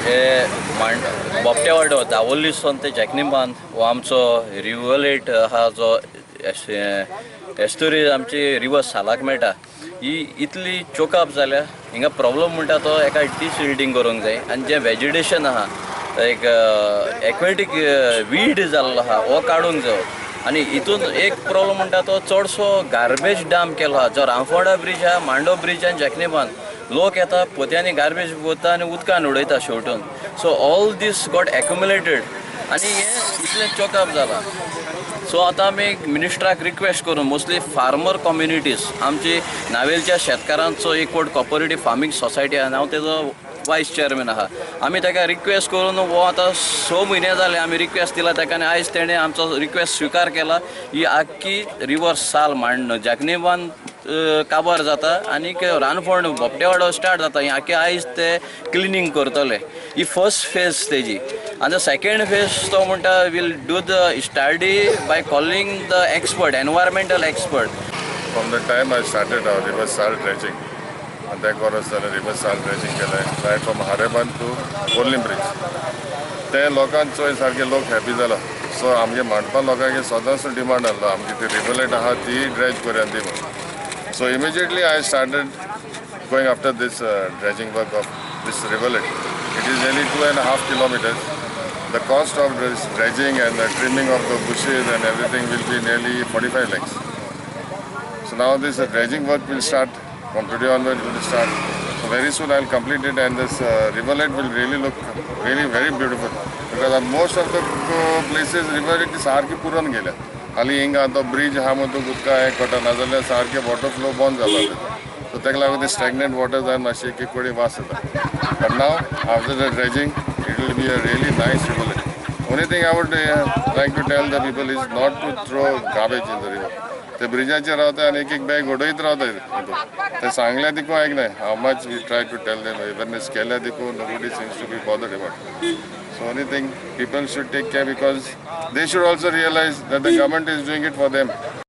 हे बोपटेवाडो दावोलीसून ते जॅकनीबांद हो आमचो रिवलेट आहा जो एस्टोरी आमची रिवर सालाक मेळटा ही इतली चोकअप जाल्या. हिंगा प्रॉब्लम म्हणटा तो एका डिसिल्टींग करूंक जाय आनी जें वेजिटेशन आहा एक एक्वेटीक वीड जाल्लो आहा हो काडूंक जाय. आनी हितून एक प्रॉब्लम म्हणटा तो चडसो गार्बेज डंप केलो आहा. जो रामफोडा ब्रिज आहा, मांडो ब्रिज आनी जॅकनीबांद लोक येता पोत्यांनी गार्बेज वता आनी उदकान उडयता शेवटून. So all this got accumulated आनी हें इतलें चोकअप जालां. सो आतां आमी मिनिस्टराक रिक्वेस्ट करून मोस्टली फार्मर कम्युनिटीज आमची नावेलच्या शेतकारांचो एक कोट कॉपरेटीव फार्मींग सोसायटी आहा आनी हांव तेजो वायस चेअरमॅन आहा. आमी ताका रिक्वेस्ट करून हो आतां 6 म्हयने जाले आमी रिक्वेस्ट दिला ताका आनी आयज तेणें आमचो रिक्वेस्ट स्विकार केला. ही आख्खी रिवर साल मांडण जॅकनीबांद काबार जाता आनीक रानफोंड बोपटेवाडो स्टार्ट जाता. ही आख्खी आयज ते क्लिनींग करतले. ही फर्स्ट फेज तेजी. आनी सेकेंड फेज तो म्हणटा will do the study by calling the expert, environmental expert. From the time I started our river Sal dredging आनी तेका वर्स जालें रिवर साल ड्रेजींग केलें रायट फ्रॉम हारेबांद टू कोर्लीम ब्रिज. ते लोकांक चोय सारके लोक हॅपी जाला. सो आमगे मांडपा लोकांक सदांच डिमांड आहलो आमची ती रिवलेट आहा ती ड्रेज करूया ती म्हणून. So immediately I started going after this dredging work of this rivulet. It is nearly 2.5 kilometers. The cost of this dredging and the trimming of the bushes and everything will be nearly 45 lakhs. So now this dredging work will start from today onward. It will start. So very soon I will complete it, and this rivulet will really look really very beautiful because on most of the places rivulet सारकी पुरोन गेल्या. हाली हिंगा तो bridge आहा म्हणून उदका हें कटा नाजाल्यार सारकें वॉटर फ्लो बंद जाला. सो ताका लागून ते स्टॅग्नंट वॉटर जावन मातशें एक एक कडेन वास येता. But now after the dredging it will be a really nice rivulet. Only thing I would like to tell the people is not to throw garbage in the river. ते ब्रिजाचेर रावता आनी एक एक बॅग उडयत रावता. ते सांगल्यार देखून आयकनाय. How much we try to tell them awareness केल्यार देखून nobody seems to be bothered about. So only thing people should take care because they should also realize that the government is doing it for them.